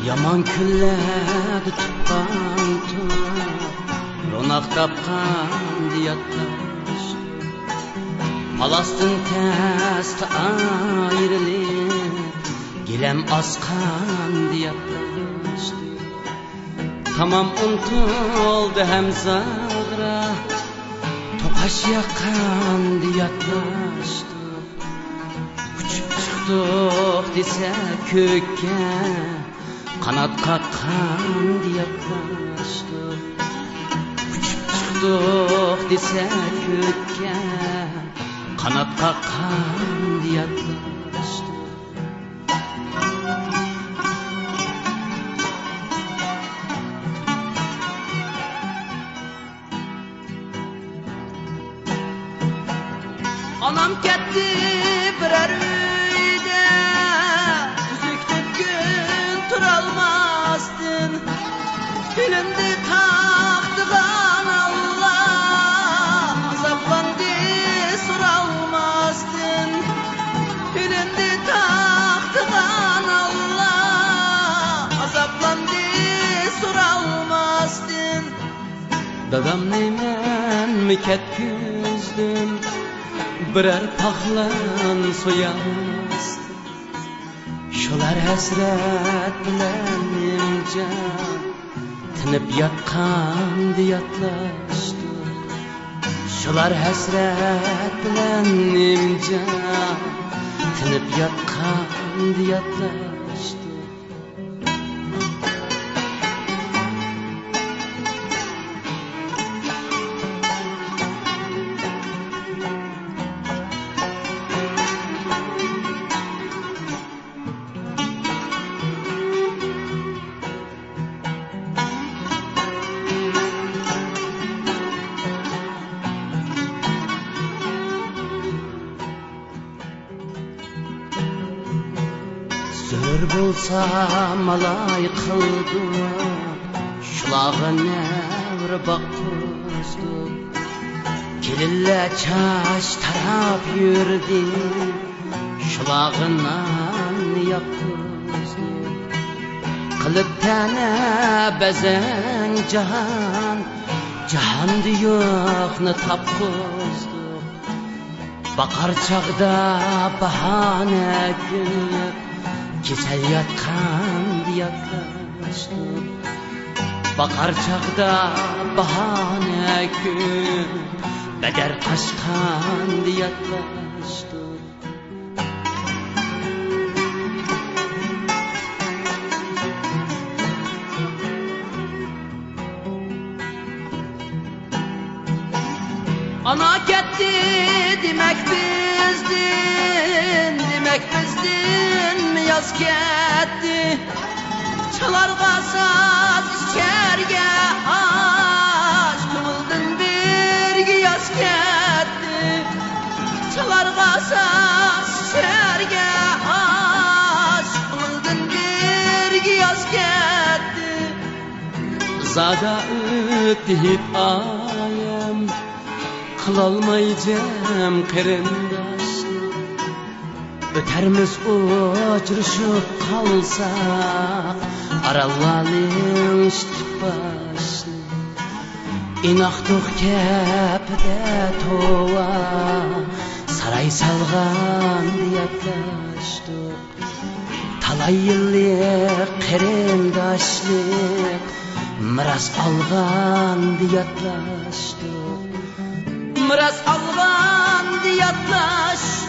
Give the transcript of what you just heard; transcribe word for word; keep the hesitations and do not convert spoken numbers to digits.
يامان كۈنلەردە تۇغقان تۇرۇپ، روناق تاپقان دىياتلاشتۇق. پاللاستىن تەستە ئايرىلىپ، گىلەم ئاسقان دىياتلاشتۇق. تامام ئۇنتۇلدى ھەم زاغرا، توقاش ياققان دىياتلاشتۇق. ئۇچۇپ چىقتۇق دېسە كۆككە، قانات قاققان دىياتلاشتۇق. ئۇچۇپ چىقتۇق دېسە كۆككە، قانات قاققان دىياتلاشتۇق. ئانام كەتتى بىرەر ئۆيدە، ئۈزۈكتىن كۈن تۇرالماستىن، ئېلىندى تاختىغا نانلار، ئازابلاندى سورالماستىن. ئېلىندى تاختىغا نانلار، ئازابلاندى سورالماستىن. دادامنى مەنمۇ كەتكۈزدۈم، بىرەر پاخلان سويالماستىن. شۇلار ھەسرەت بىلەن نىمجان تىنىپ ياتقاندا ياتلاشتۇق. شۇلار ھەسرەت بىلەن نىمجان تىنىپ ياتقاندا ياتلاشتۇق. زۆرۈر بولسا مالاي قىلدۇق، شۇلارغا نەۋرە باققۇزدۇق. كېلىنلەر چاچ تاراپ يۈردى، شۇلارغا نان ياققۇزدۇق. قىلىپ تەنە بەزەن جاھان، جاھاندا يوقنى تاپقۇزدۇق. باقار چاغدا باھانە كۆرۈپ، كېسەل ياتقاندا ياتلاشتۇق. باقار چاغدا باھانە كۆرۈپ، بەدەر قاچقاندا ياتلاشتۇق. ئانا كەتتى دېمەك بىزدىن، دېمەك بىزدىن ياز كەتتى. چالارغا ساز، ئىچەرگە ئاش، كۆڭۈلدىن بىرگە ياز كەتتى. چالارغا ساز، ئىچەرگە ئاش، كۆڭۈلدىن بىرگە ياز كەتتى. زادا ئۆتتى ھېيت ئايەم، قىلالماي جەم قېرىنداشنى. ئۆتەرمىز ئۇچرىشىپ قالساق، ئارانلارنىڭ ئىشتىپاشنى. ئىناقتۇق كەپىدە توۋا، ساراي سالغاندا ياتلاشتۇق. تالاي يىللىق قېرىنداشلىق، مىراس ئالغاندا ياتلاشتۇق. مىراس ئالغاندا ياتلاشتۇق.